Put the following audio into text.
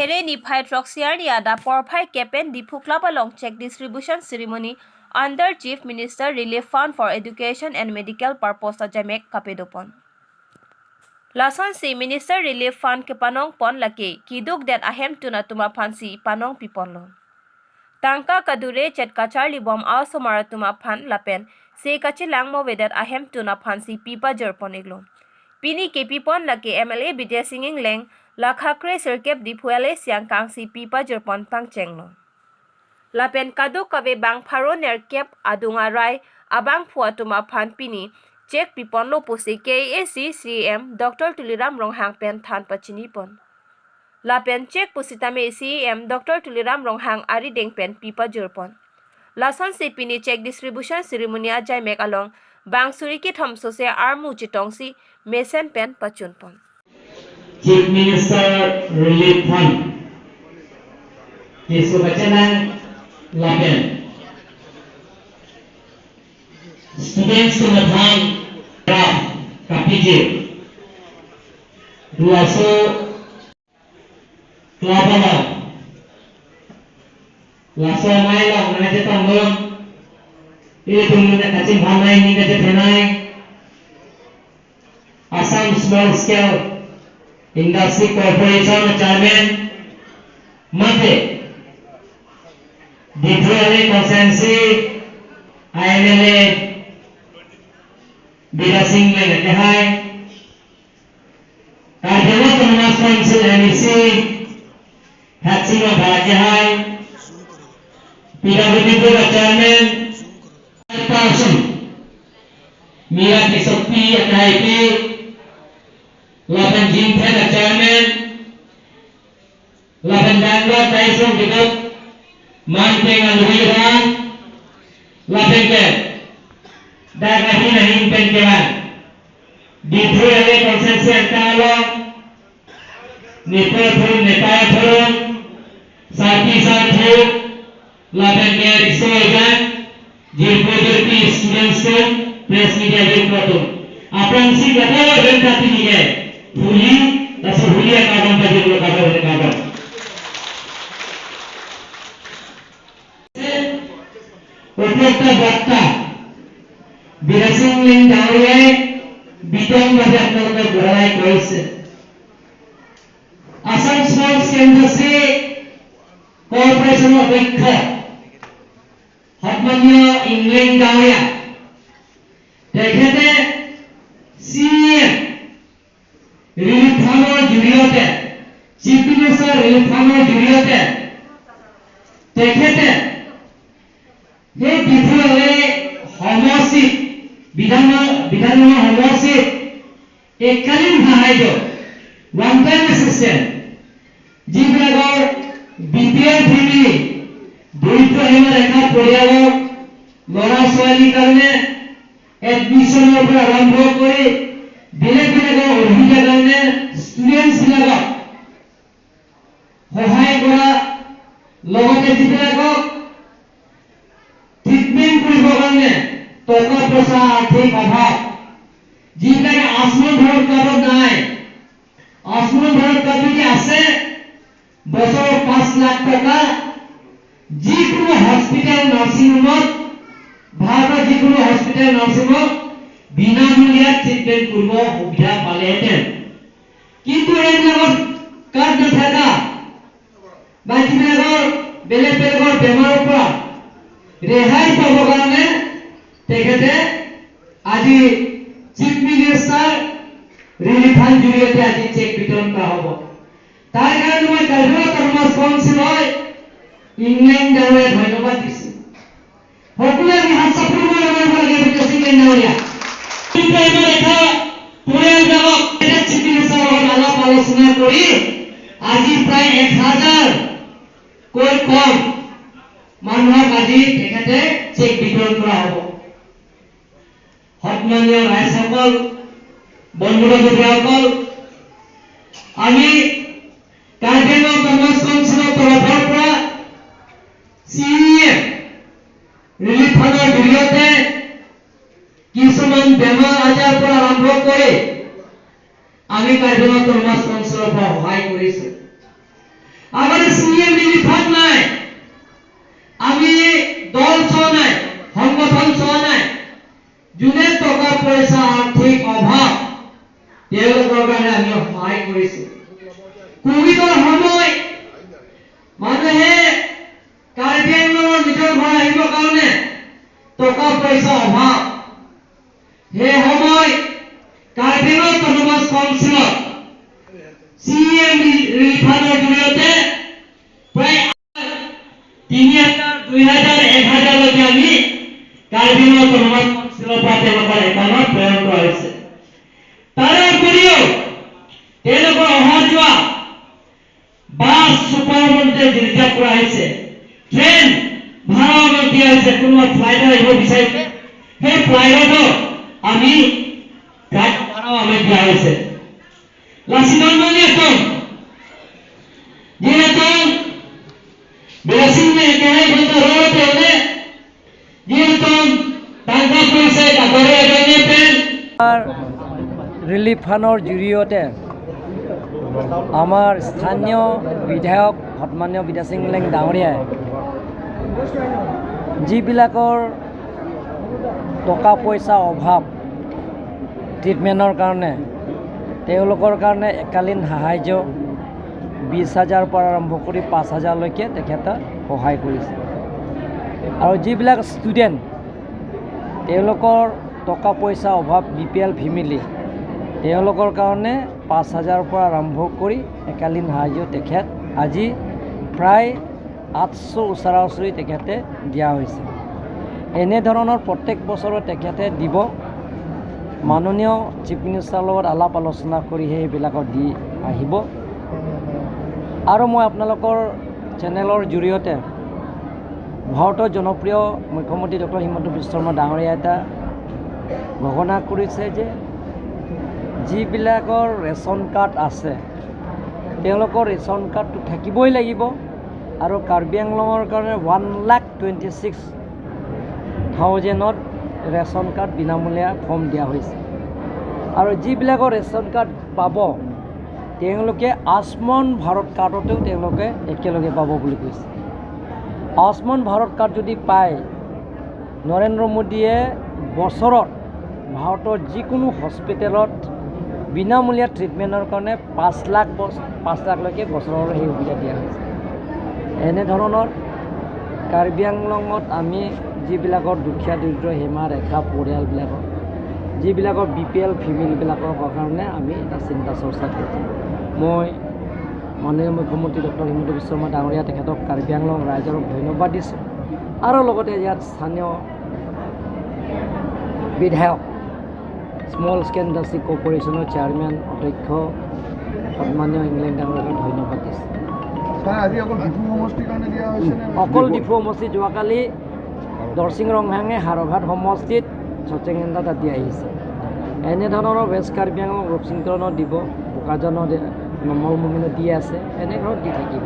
Here ni phai Troxiar ni ada por phai kepen Diphu Club along check distribution ceremony under Chief Minister Relief Fund for Education and Medical Purpose jamek kapedopon. Lason si Minister Relief Fund ke panong pon laki kiduk det ahem tuna tuma phansi panong pipon lon. Tangka kadure chet kacharli bom asomara tuma phan lapen se kachi langmo wedet ahem tuna phansi pipa jerpon iglo. Pini ke pipon laki MLA Bijay Singh leng lakhakre sirkep diphuele siang kangsi pipa jerpon tang chenglo. Lapen kadu kave bang pharo ner kep adunga rai abang phua tuma phan pini check pipon lo pusi KAC CM Dr. Tuliram Ronghang pen than pachini pon. Lapen check pusitame CM Dr. Tuliram Ronghang ari deng pen pipa jerpon. Lason si pini check distribution ceremony ajai mek along bang suriki thomso se armu chitong si mesen pen pachun pon. Chief Minister Relief Fund Kisubachanan Lapen Students to Mathan Kapiji Duaso Klabala Laso Mailong Naja Tanggong Itu Kacing Hanai Ningaja Thenai Assam Small Scale Industry Corporation Chairman Mate Diphuale Consensi IMLA Bira Singh Leng Hai Karbi Autonomous Council MEC Hatsinga Bharati PWD Board Chairman Person Mira Kisokpi IP Lapan Jingthen Chairman Lapan Dangwa Taisong Dikot Manteng Aluhiran Lapan Ke Dagahi Nahin Penkewan Diphuale Consensi Angkalo Nepal Phurun Nepal Phurun Sati Sathu Lapan Ke Rikso Ejan Jirpo Jirpi Students Press Media Jirpo Aprangsi Gatawa Gantati Nige Huli, laso huli akaban pa jirlo kaban kaban. প্রত্যেকটা বক্তা Veera Singh link ডাঙৰীয়াই বিতংভাৱে আপোনালোকে বহলাই কৈছে। Assam small industry কৰ্পৰেশ্যনৰ অধ্যক্ষ সন্মানীয় England ডাঙৰীয়া, তেখেতে চি এম ৰিলিফ ফাণ্ডৰ জৰিয়তে, চিফ মিনিষ্টাৰ ৰিলিফ ফাণ্ডৰ জৰিয়তে তেখেতে সেই ডিফুলে সমষ্টিত বিধানসভা সমষ্টিত এককালীন সাহায্য ওৱান টাইম এছিষ্টেণ্ট যিবিলাকৰ বি পি এল ফেমিলি দৰিদ্ৰ সীমা ৰেখা পৰিয়ালৰ ল'ৰা ছোৱালীৰ কাৰণে এডমিশ্যনৰ পৰা আৰম্ভ কৰি বেলেগ বেলেগৰ অসুবিধাৰ কাৰণে ষ্টুডেণ্টছবিলাকক সহায় কৰা, লগতে যিবিলাকক ট্ৰিটমেণ্ট কৰিবৰ কাৰণে টকা পইচা আৰ্থিক অভাৱ, যিবিলাকে আয়ুষ্মান ভাৰত কাৰ্ডত নাই, আয়ুষ্মান ভাৰত কাৰ্ড যদি আছে বছৰত 5 লাখ টকা যিকোনো হস্পিটেল নাৰ্ছিং হোমত, ভাৰতৰ যিকোনো হস্পিটেল নাৰ্ছিং হোমত বিনামূলীয়া ট্ৰিটমেণ্ট কৰিব সুবিধা পালেহেঁতেন। কিন্তু এইবিলাকত কাৰ্ড নাথাকা বা যিবিলাকৰ বেলেগ বেলেগৰ বেমাৰৰ পৰা ৰেহাই পাবৰ কাৰণে তেখেতে আজি চিফ মিনিষ্টাৰ ৰিলিফ ফাণ্ড জৰিয়তে আজি চেক বিতৰণ কৰা হ'ব। তাৰ কাৰণে মই কাৰ্বি অট'নমাছ কাউন্সিল হয় ইংলেণ্ড ডাঙৰীয়া ধন্যবাদ দিছোঁ। সকলোৱে আমি হাত চাপৰি মাৰিব লাগে ইংলেণ্ড ডাঙৰীয়া। পৰিয়ালবিলাকক চিফ মিনিষ্টাৰৰ লগত আলাপ আলোচনা কৰি আজি প্ৰায় 1000 কৈ কম মানুহক আজি তেখেতে চেক বিতৰণ কৰা হ'ব। সন্মানীয় ৰাইজসকল, বন্ধু বান্ধৱীসকল, আমি কাৰ্বি আংলং অট'নমাছ কাউন্সিলৰ তৰফৰ পৰা চি এম ৰিলিফ ফাণ্ডৰ জৰিয়তে কিছুমান বেমাৰ আজাৰ পৰা আৰম্ভ কৰি আমি কাৰ্বি আংলং অট'নমাছ কাউন্সিলৰ পৰা সহায় কৰিছো। আগতে চি এম ৰিলিফ ফাণ্ড নাই, আমি দল চোৱা নাই, সংগঠন চোৱা নাই, যোনে টকা পইচা আৰ্থিক অভাৱ তেওঁলোকৰ কাৰণে আমি সহায় কৰিছো। কোভিডৰ সময় মানুহে কাৰ্বি আংলঙৰ নিজৰ ঘৰ আহিবৰ কাৰণে টকা পইচা অভাৱ, সেই সময় কাৰ্বি আংলং অট'নমাছ কাউন্সিলত চি এম ৰিলিফ ফাণ্ডৰ জৰিয়তে প্ৰায় 3000, 2000, 1000লৈকে আমি কাৰ্বি আংলং অট'নমাছ কাউন্সিলৰ পৰা তেওঁলোকৰ একাউণ্টত প্ৰেৰণ কৰা হৈছে। তাৰে উপৰিও তেওঁলোকৰ অহা যোৱা বাছ ছুপাৰ মন্ত্ৰী ৰিজাৰ্ভ কৰা হৈছে, ট্ৰেইন ভাড়া আমাক দিয়া হৈছে, কোনোবা ফ্লাইটত আহিব বিচাৰিছে সেই ফ্লাইটতো আমি ফ্লাইটৰ ভাড়াও আমি দিয়া হৈছে। লাচিত এখন যিহেতু বেচিং যিহেতু টাকা পইচা কাপড়ে পেন ৰিলিফ ফাণ্ডৰ জৰিয়তে আমাৰ স্থানীয় বিধায়ক সন্মানীয় বিদ্যাসিং লেং ডাঙৰীয়াই যিবিলাকৰ টকা পইচা অভাৱ ট্ৰিটমেণ্টৰ কাৰণে তেওঁলোকৰ কাৰণে একালীন সাহাৰ্য 20,000 পৰা আৰম্ভ কৰি 5,000লৈকে তেখেতে সহায় কৰিছে। আৰু যিবিলাক ষ্টুডেণ্ট তেওঁলোকৰ টকা পইচা অভাৱ বি পি এল ফেমিলি তেওঁলোকৰ কাৰণে 5,000 পৰা আৰম্ভ কৰি একালীন সাহাৰ্য তেখেত আজি প্ৰায় 800 ওচৰা ওচৰি তেখেতে দিয়া হৈছে। এনেধৰণৰ প্ৰত্যেক বছৰত তেখেতে দিব। মাননীয় চিফ মিনিষ্টাৰৰ লগত আলাপ আলোচনা কৰিহে সেইবিলাকত দি আহিব। আৰু মই আপোনালোকৰ চেনেলৰ জৰিয়তে ভাৰতৰ জনপ্ৰিয় মুখ্যমন্ত্ৰী ডক্টৰ হিমন্ত বিশ্ব শৰ্মা ডাঙৰীয়া এটা ঘোষণা কৰিছে যে যিবিলাকৰ ৰেচন কাৰ্ড আছে তেওঁলোকৰ ৰেচন কাৰ্ডটো থাকিবই লাগিব আৰু কাৰ্বি আংলঙৰ কাৰণে 1,26,000 ৰেচন কাৰ্ড বিনামূলীয়া ফৰ্ম দিয়া হৈছে। আৰু যিবিলাকৰ ৰেচন কাৰ্ড পাব তেওঁলোকে আয়ুষ্মান ভাৰত কাৰ্ডতেও তেওঁলোকে একেলগে পাব বুলি কৈছে। আয়ুষ্মান ভাৰত কাৰ্ড যদি পায়, নৰেন্দ্ৰ মোদীয়ে বছৰত ভাৰতৰ যিকোনো হস্পিটেলত বিনামূলীয়া ট্ৰিটমেণ্টৰ কাৰণে 5 লাখ 5 লাখলৈকে বছৰৰ সেই সুবিধা দিয়া হৈছে। এনেধৰণৰ কাৰ্বি আংলঙত আমি যিবিলাকৰ দুখীয়া দৰিদ্ৰ সীমা ৰেখা পৰিয়ালবিলাকৰ যিবিলাকৰ বি পি এল ফেমিলিবিলাকৰ কাৰণে আমি এটা চিন্তা চৰ্চা কৰিছোঁ। মই মাননীয় মুখ্যমন্ত্ৰী ডক্টৰ হিমন্ত বিশ্ব শৰ্মা ডাঙৰীয়া তেখেতক কাৰ্বি আংলং ৰাইজৰক ধন্যবাদ দিছোঁ। আৰু লগতে ইয়াত স্থানীয় বিধায়ক স্মল স্কেল ইণ্ডাষ্ট্ৰী কৰ্পৰেশ্যনৰ চেয়াৰমেন অধ্যক্ষ সন্মানীয় ইংলেণ্ড ডাঙৰীয়াক ধন্যবাদ দিছোঁ। অকল ডিফু সমষ্টি, যোৱাকালি দৰচিং ৰংহাঙে হাৰঘাট সমষ্টিত চচেঙেন্দা তাত দি আহিছে। এনেধৰণৰ ৱেষ্ট কাৰ্বি আংলং ৰূপচিংটনত দিব, বোকাজানত নমল মুমিনত দি আছে, এনেধৰণৰ দি থাকিব।